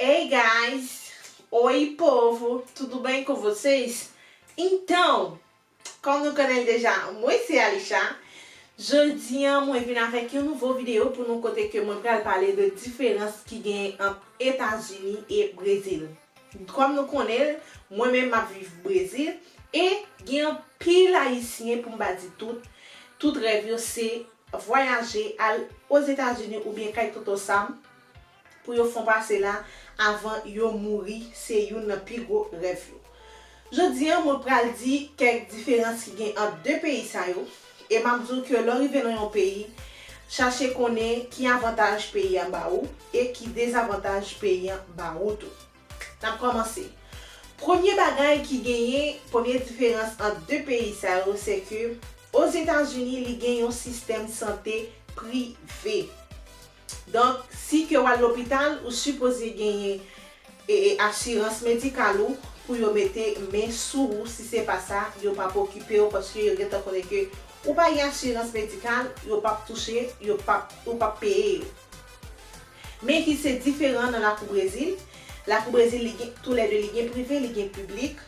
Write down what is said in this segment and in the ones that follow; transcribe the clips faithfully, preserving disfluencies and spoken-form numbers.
Hey guys! Oi povo, tudo bem com vocês? Então, como não canal deja, mwen se Alisha. Jodi an mwen vin avèk yon nouvo videyo pou nou kote ke mwen pral pale de diferans ki gen ant Etazini e Brezil. Kòm nou konnen l, mwen menm m ap viv Brezil e gen anpil Ayisyen, pou m pa di tout, tout rèv yo se vwayaje, al Ozetazini oubyen kay Tonton Sam pou yo fè yon pase la avan yo mouri, se youn nan pi gwo rèv yo. Jodi an, mwen pral di kèk diferans ki gen ant de peyi sa yo, e m ap di w ke lè w rive nan yon peyi, chache konnen ki avantaj peyi an ba ou e ki dezavantaj peyi an ba ou tou. N ap kòmanse. Premye bagay ki genyen, premye diferans ant de peyi sa yo, se ke Ozetazini, li gen yon sistèm sante prive. Donk, si ke w al lopital, ou sipoze genyen e, e, asirans medikal ou pou yo mete men sou ou. Si se pa sa, yo p ap okipe w paske yo gentan konnen ke ou pa gen asirans medikal, yo p ap touche, yo p ap, ou p ap peye yo. Men ki se diferan nan lakou Brezil. Lakou Brezil, li gen, toulède li gen prive, li gen piblik.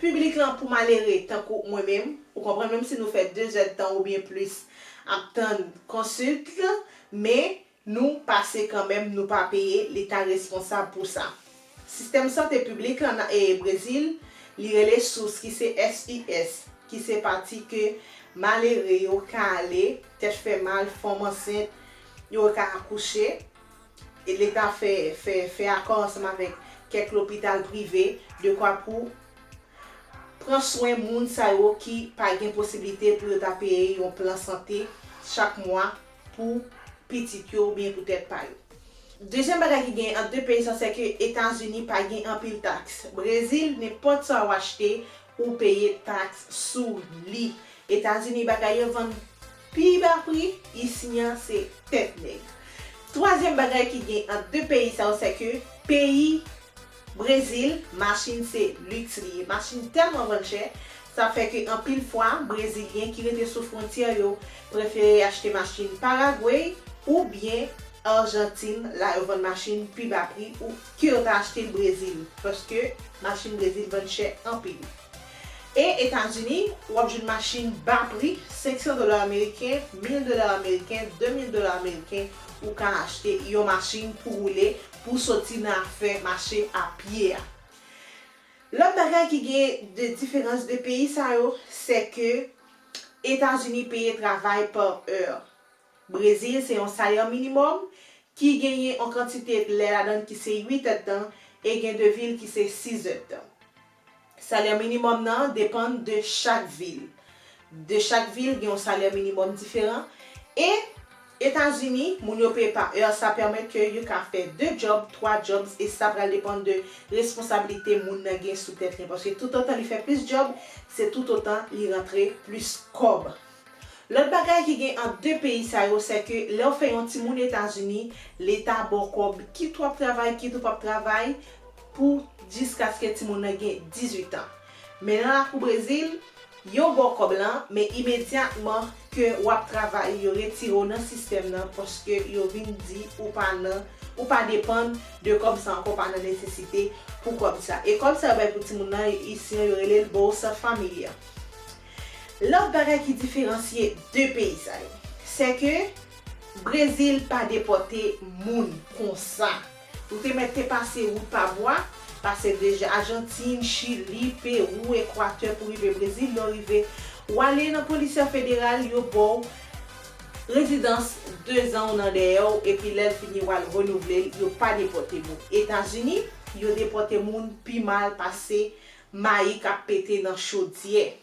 Piblik lan pou malere tankou mwen menm, ou konprann, menm si nou fè de zèdtan oubyen plis ap tann konsult, men nou pase kanmenm, nou pa peye, leta responsab pou sa. Sistèm sante piblik lan nan, e, Brezil, li rele SUS, ki se S U S, ki se pati ke malere yo ka ale, tèt fè mal, fanm ansent, yo ka akouche. E leta fè, fè, fè akò ansanm avèk kèk lopital prive, dekwa pou pran swen moun sa yo ki pa gen posiblite pou yo ta peye yon plan sante chak mwa pou pitit yo oubyen pou tèt pa yo. Dezyèm bagay ki gen ant de peyi sa, se ke Etazini pa gen anpil taks. Brezil, nenpòt sa w achte, ou peye taks sou li. Etazini, bagay yo vann pi ba pri, isi an se tèt nèg. Twazyèm bagay ki gen ant de peyi sa yo, se ke peyi Brezil, machin se liks li ye. Machin tèlman vann chè, sa fè ke anpil fwa, Brezilyen ki rete sou fwontyè yo prefere achte machin Paragwe oubyen Ajantin, la yo vann machin pi ba pri ou ke yo ta achte l Brezil, paske machin Brezil vann chè anpil. E Etazini, w ap jwenn machin ba pri, senk san dola ameriken, mil dola ameriken, de mil dola ameriken, ou ka achte yon machin pou woule, pou soti nan afè mache a pye a. Lòt bagay ki gen de diferans de peyi sa yo, se ke Etazini peye travay pa è. Brezil, se yon salè minimòm ki genyen yon kantite lè ladan l ki se uit èdtan e gen de vil ki se sis èdtan. Salè minimòm nan depann de chak vil. De chak vil gen yon salè minimòm diferan. E Etazini, moun yo peye pa è, sa pèmèt ke yo ka fè de djòb, twa djòb, e sa pral depann de responsablite moun nan gen sou tèt li. Paske toutotan li fè plis djòb, se toutotan li rantre plis kòb. Lòt bagay ki gen ant de peyi sa yo, se ke lè w fè yon timoun Etazini, leta ba w kòb, kit w ap travay, kit ou p ap travay, pou jiskaske timoun nan gen dizuit an. Men nan lakou Brezil, yo ba w kòb lan, men imedyatman ke w ap travay, yo retire w nan sistèm nan, paske yo vin di ou pa nan, ou pa depann de kòb sa ankò, ou pa nan nesesite pou kòb sa. E kòb sa yo bay pou timoun nan, isi an, yo rele l Bolsa Família. Lòt bagay ki diferansye de peyi sa yo, se ke Brezil pa depòte moun konsa. Ou te mèt te pase wout pa bwa, pase deja Ajantin, Chili, Pewou, Ekwatè pou rive Brezil, lè w rive, w ale nan polisya federal, yo ba w rezidans de zan w nan dèyè w, epi lè l fini, w al renouvle l, yo pa depòte moun. Etazini, yo depòte moun pi mal pase mayi k ap pete nan chodyè.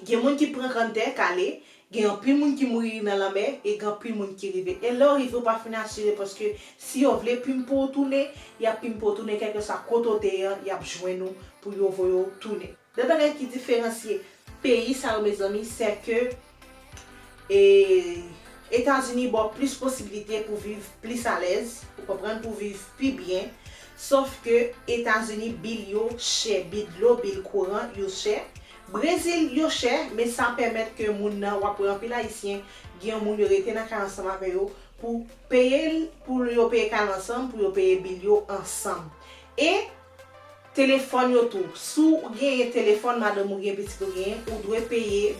Gen moun ki pran kanntè k ale, gen anpil moun ki mouri nan lanmè, e gen anpil moun ki rive. E lè w rive, w pa fin asire, paske si yo vle pim pou w tounen, y ap pim pou w tounen, kèlkeswa kote w te ye an, y ap jwenn ou pou yo voye w tounen. De bagay ki diferansye peyi sa yo, mezanmi, se ke, e, Etazini ba w plis posiblite pou viv plis alèz, ou konprann, pou viv pi byen. Sòf ke Etazini, bil yo chè, bil dlo, bil kouran yo chè. Brezil, yo chè, men sa pèmèt ke moun nan, w ap wè anpil Ayisyen, gen yon moun yo rete nan kay ansanm avè yo, pou peye l, pou yo peye kay la ansanm, pou yo peye bil yo ansanm. E telefòn yo tou. Si w genyen telefòn, madanm ou gen, pitit ou genyen, ou dwe peye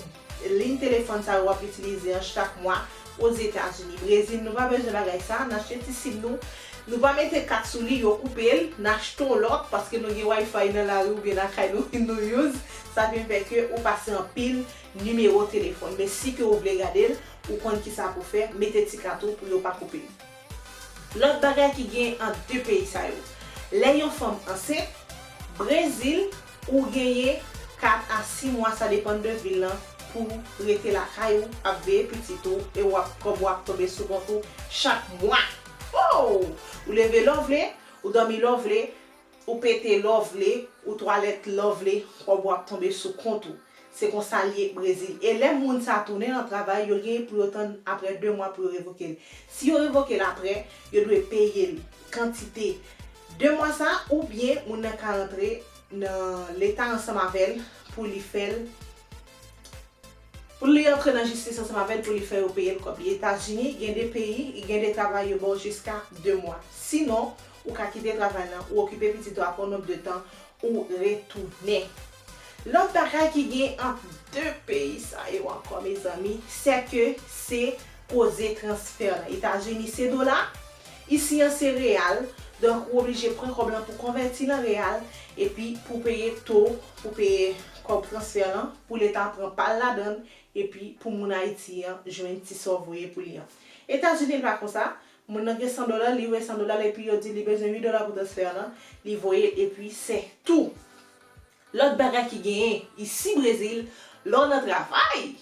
liy telefòn sa yo w ap itilize an chak mwa Ozetazini. Brezil, nou pa bezwen bagay sa, n achte ti sim nou, nou pa mete kat sou li, yo koupe l, n achte yon lòt, paske nou gen Wi-Fi nan lari oubyen lakay nou, nou use, sa vin fè ke ou pase anpil nimewo telefòn. Men si ke ou vle gade l, ou konn kisa pou fè, mete ti kat ou pou yo pa koupe l. Lòt bagay ki gen ant de peyi sa yo, lè yon fanm ansent, Brezil, ou genyen kat a sis mwa, sa depann de vil lan, pou rete lakay ou, ap veye pitit ou, e w ap, kòb ou ap tonbe sou kont ou chak mwa. Oh! Ou leve lè w vle, ou dòmi lè w vle, ou pete lè w vle, ou twalèt lè w vle, kòb ou ap tonbe sou kont ou. Se konsa l ye Brezil. E lè moun sa tounen nan travay, yo genyen pou yo tann apre de mwa pou yo revoke l. Si yo revoke l apre, yo dwe peye l kantite de mwa sa, oubyen moun nan ka rantre nan leta ansanm avè l pou li fè l, pou li antre nan jistis ansanm avè l pou li fè yo peye l kòb li. Etazini, gen de peyi, gen de travay yo ba w jiska de mwa. Sinon, ou ka kite travay lan, ou okipe pitit ou apre yon nonb de tan, ou retounen. Lòt bagay ki gen ant de peyi sa yo ankò, mezanmi, sèke se koze transfè lan. Etazini se dola, isi an se reyal, donk ou oblije pran kòb lan pou konvèti l an reyal, epi pou peye to, pou peye kòb transfè lan, pou leta pran pa l ladan l, epi pou moun Ayiti an jwenn ti sa w voye pou li an. Etazini l pa konsa, moun nan gen san dola, li voye san dola l, epi yo di li bezwen uit dola pou transfè lan, li voye l, epi se tou. Lòt bagay ki genyen isi Brezil, lè w nan travay,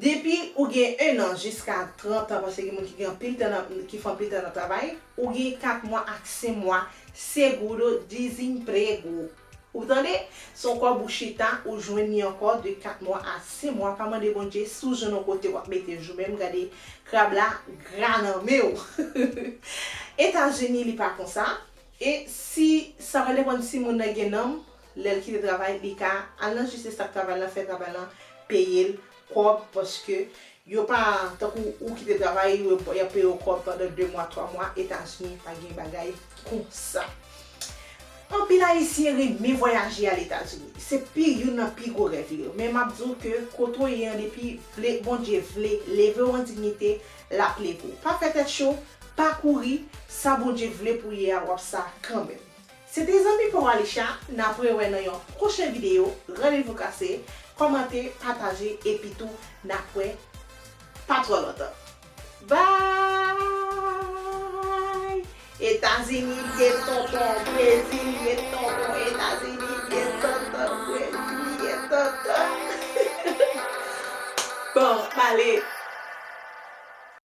depi ou gen en an jiska trant an, paske gen moun ki gen anpil tan nan, ki fè anpil tan nan travay, ou gen kat mwa ak senk mwa seguro-desemprego. Ou tande? Se yon kòb ou chita, ou jwenn li ankò de kat mwa a senk mwa. Pa mande Bondye si w jwenn yon kote w ap mete jou, menm gade krab la gra nan men w. Etazini, li pa konsa. E si, sa va depann si moun nan gen nanm, lè l kite travay, li ka al nan jistis ak travay lan, fè travay lan peye l kòb, paske yo pa, tankou ou kite travay, yo, y ap peye w kòb pandan de mwa, twa mwa, Etazini pa gen bagay konsa. Anpil Ayisyen renmen vwayaje al Etazini. Se pi youn nan pi gwo rèv yo. Men m ap di w ke kote w ye an, depi vle, Bondye vle leve w an dinyite, l ap leve w. Pa fè tèt cho, pa kouri, sa Bondye vle pou w ye a, w ap sa kanmenm. Se te zanmi pa w Alisha, n ap rewè nan yon pwochen videyo, randevou kase, kòmante, pataje, epi tou n ap wè pa twò lontan. Bye! Etazini ye tonton, Brezil ye tonton, Etazini ye tonton, Brezil ye tonton. Bon, m ale.